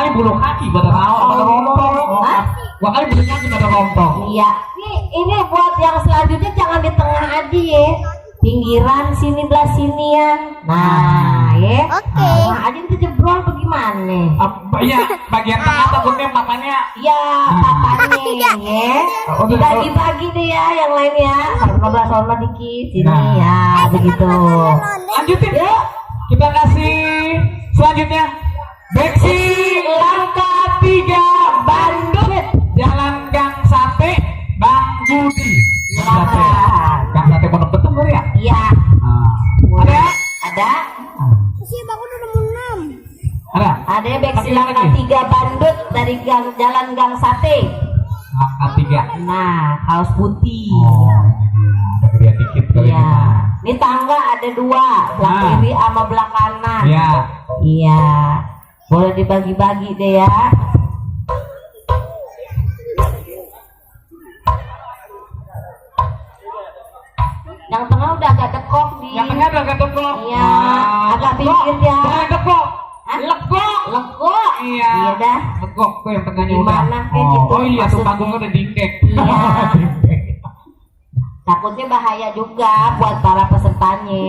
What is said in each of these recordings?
kali bulu kaki pada rompong. Dua kali bulu kaki pada rompong. Iya. Ini buat yang selanjutnya jangan di tengah aja ya. Pinggiran sini belah sini ya. Nah, ya. Oke. Nah, aja itu jebrol bagaimana? Iya, bagian tengah takutnya papanya. Ya, papanya ya. Dibagi-bagi deh ya yang lain ya. Sama dikit sini ya, begitu. Lanjutin. Yuk. Kita kasih selanjutnya. Beksi langkah 3 Bandung. Jalan Gang Sate Bang Budi. Gang Sate Pondok Betung ya? Iya. Ada? Ada. Si bangun udah mau 6. Ada? Ada beksi langkah 3 Bandut dari Jalan Gang Sate. Langkah 3. Nah, kaos putih. Oh, ada gede dikit kali Iya. Ini tangga ada 2, belah kiri sama belah kanan. Iya. Iya. Boleh dibagi-bagi deh ya. Yang tengah udah agak dekok nih. Yang tengah udah agak dekok. Iya, agak pinggir ya. Jangan dekok. Hah? Legok. Legok. Iya. Iya dah. Legok tuh yang tengahnya Gimana udah. kayak gitu Oh iya tuh maksudnya. panggungnya udah dingkek. Iya. Takutnya bahaya juga buat para pesertanya.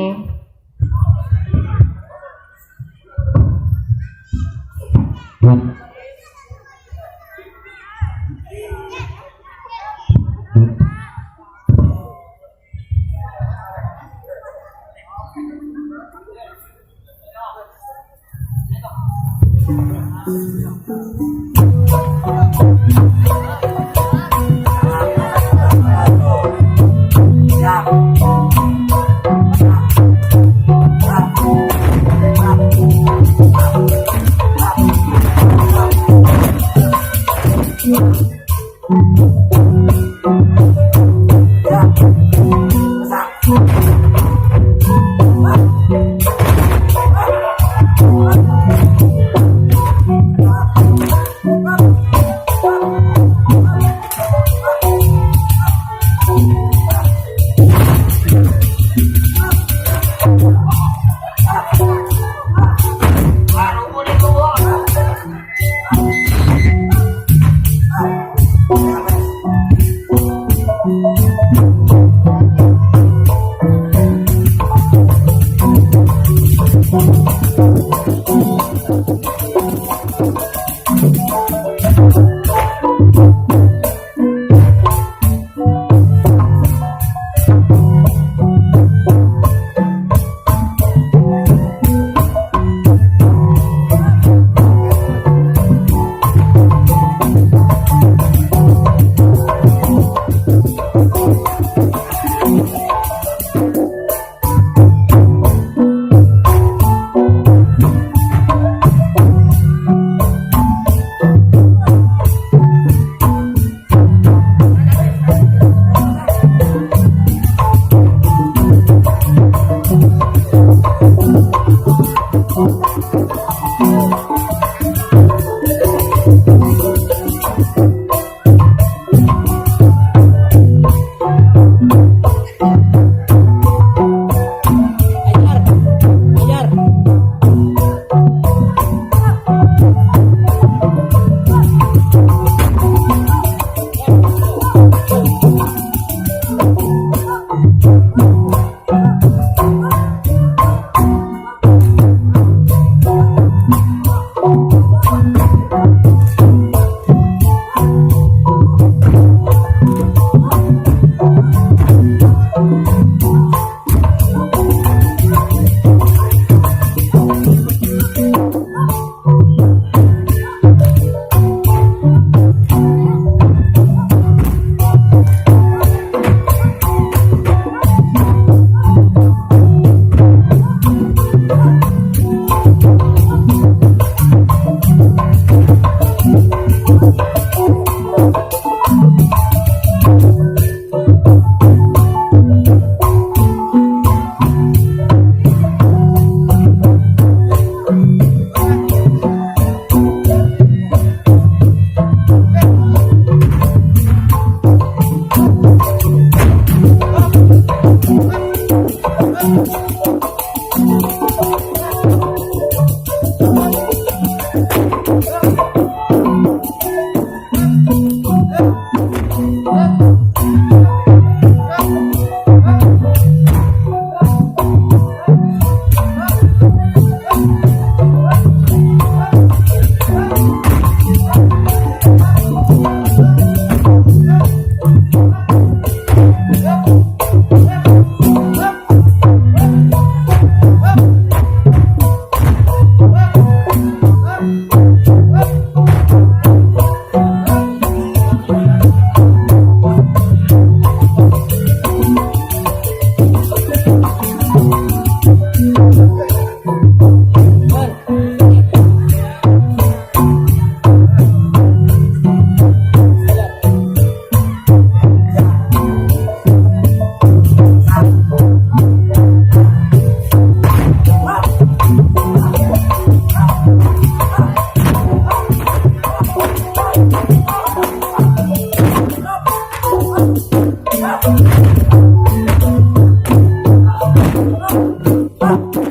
Tunggu.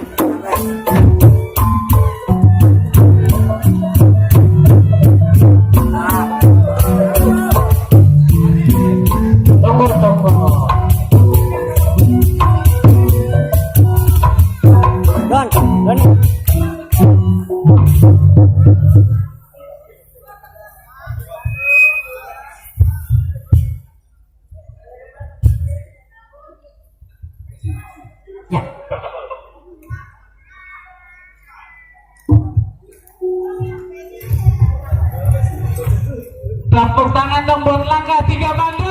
Don. Ya. Tepuk tangan dong buat Langga 3 Bangga.